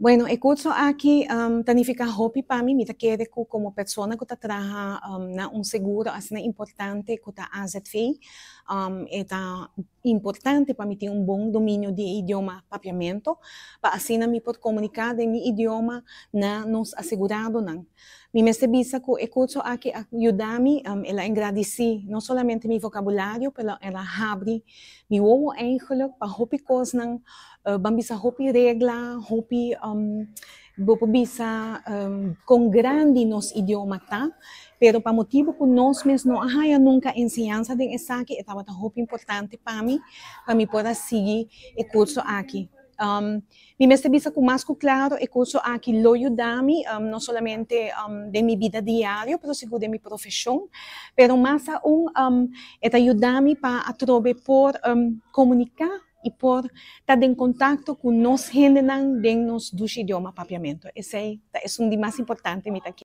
Bueno, e curso aki ta nifica hopi pa mi. Mi ta kere cu como persona cu ta traha na un seguro asina importante cu ta AZV, e ta importante pa mi tin un bon dominio di idioma Papiamento, pa asina mi por comunica den mi idioma na nos aseguradonan. Mi mester bisa cu e curso aki a yuda mi, el a engrandece no solamente mi vocabulario, pero el a habri mi wowo eigenlijk pa hopi cosnan, ban bisa hopi regla, hopi, bo por bisa con grandi nos idioma ta, pero pa motibo cu nos mes no a haya nunca enseñansa den esaki, e tabata hopi importante pa mi, pa mi por a sigui e curso aki. Mi mester bisa cu mas cu claro e curso aki lo yuda mi, no solamente den mi bida diario, pero sigur den mi profesion, pero mas aun e ta yuda mi pa atrobe por comunica y por ta den contacto cu nos hendenan den nos dushi idioma Papiamento. Esey ta esun di mas importante mi ta.